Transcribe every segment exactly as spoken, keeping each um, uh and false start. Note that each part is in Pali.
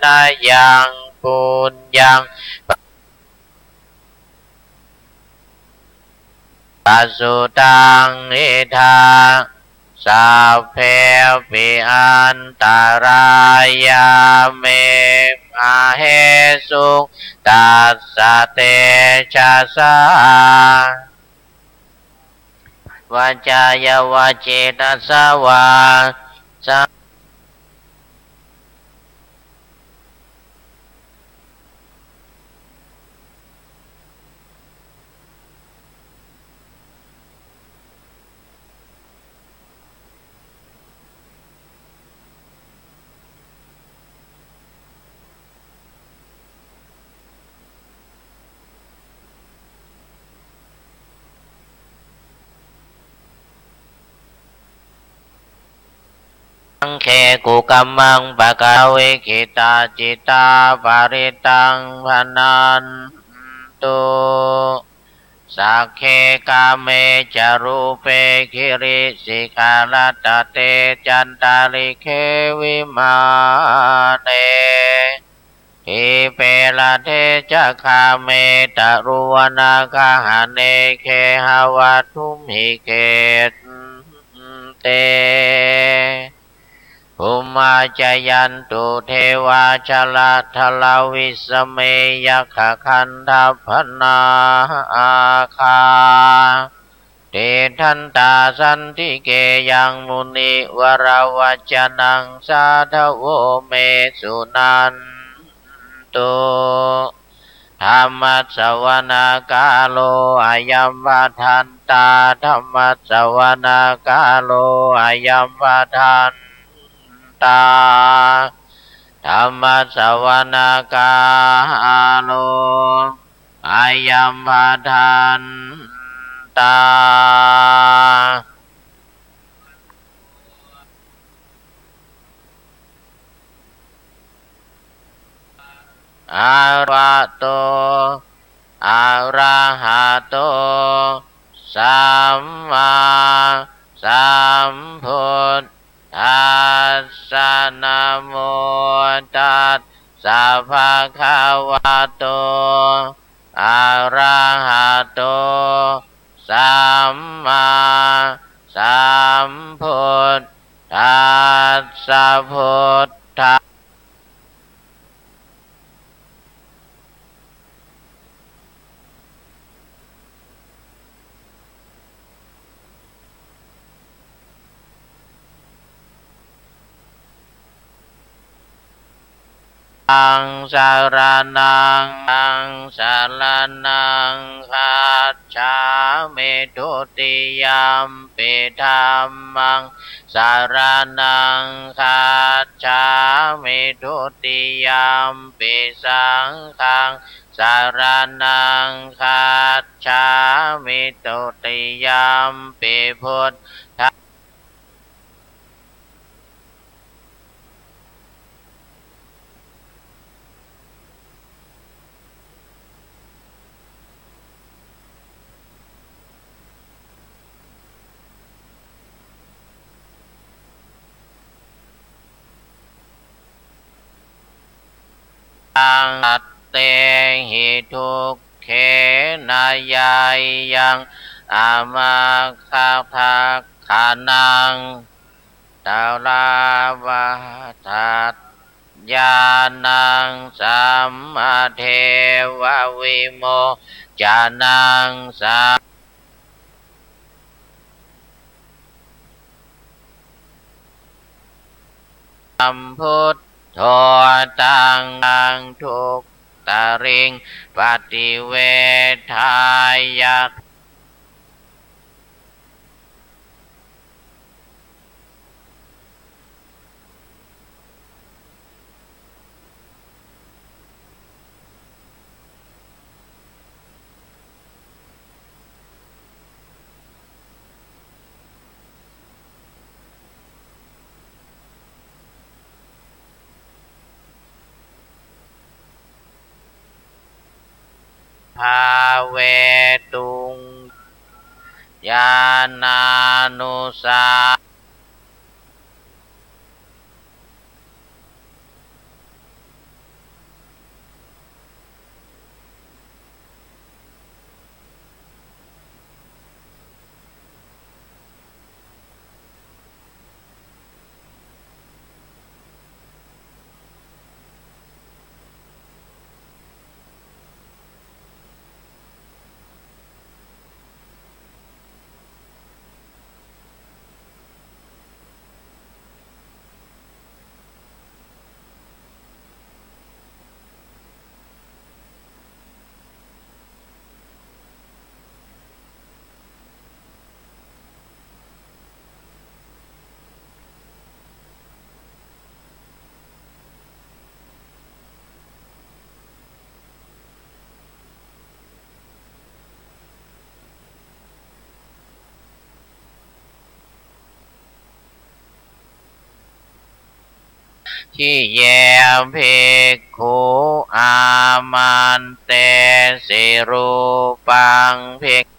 nayaṃ puññaṃ pasutaṃ idha sabbepi antarāyā me māhesuṃ tassa tejasā. Vācāya va cetasā vā sa saṅghe kukammaṃ pakataṃ avikkhittacittā parittaṃ bhaṇantu. Sagge kāme ca rūpe girisikharataṭe cantalikkhe vimāne dīpe raṭṭhe ca gāme taruvanagahane gehavatthumhi khette bhummā cāyantu devā jalathalavisame yakkhagandhabbanāgā tiṭṭhantā santike yaṃ munivaravacanaṃ sādhavo me suṇantu. Dhammassavanakālo ayambhadantā. Dhammassavanakālo ayambhadantā. Dhammassavanakālo ayambhadantā. Arahato, arahato sammāsambuddhassa. Namo tassa bhagavato arahato sammāsambuddhassa. Buddha ṃ saraṇaṃ, ṃ saraṇaṃ gacchāmi. Dutiyampi dhammaṃ saraṇaṃ gacchāmi. Dutiyampi saṅghaṃ saraṇaṃ gacchāmi. Dutiyampi buddhaṃ aṃ attehi dukkhena yāyaṃ amagga dakkhaṇaṃ talavādat ñāṇaṃ sammadeva vimoccanaṃ sa sambuddho taṃ duttariṃ paṭivedhāya bhāvetuṃ ñāṇānussā Ye bhikkhū āmantesi rūpaṃ bhik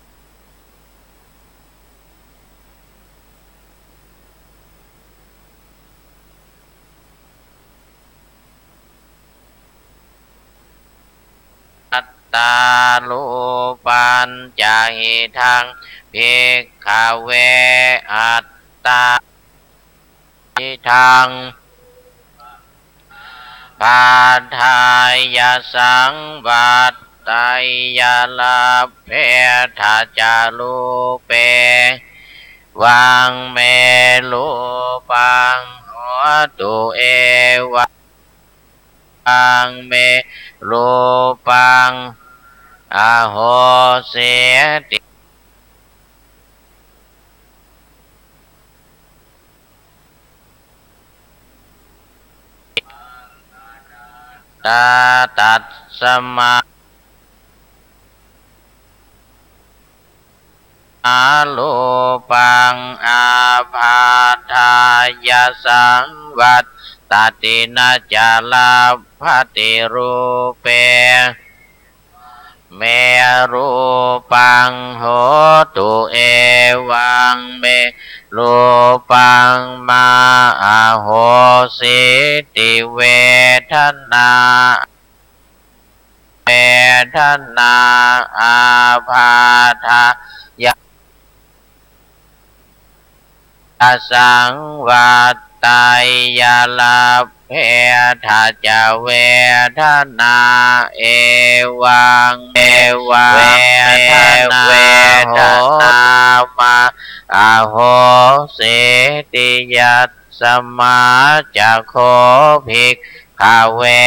attā rūpañca idaṃ bhikkhave attā idaṃ ābādhāya saṃvatteyya labbhetha ca rūpe vaṃ me rūpaṃ hotu evaṃ me rūpaṃ ahosīti. Tasmā rūpaṃ ābādhāya saṃvattati na ca labbhati rūpe me rūpaṃ hotu evaṃ me rūpaṃ mā ahosīti. Vedanā vedanā ābādhāya saṃvatteyya labbhetha ca vedanā evaṃ me vedanā mā ahosīti. Yasmā ca kho bhikkhave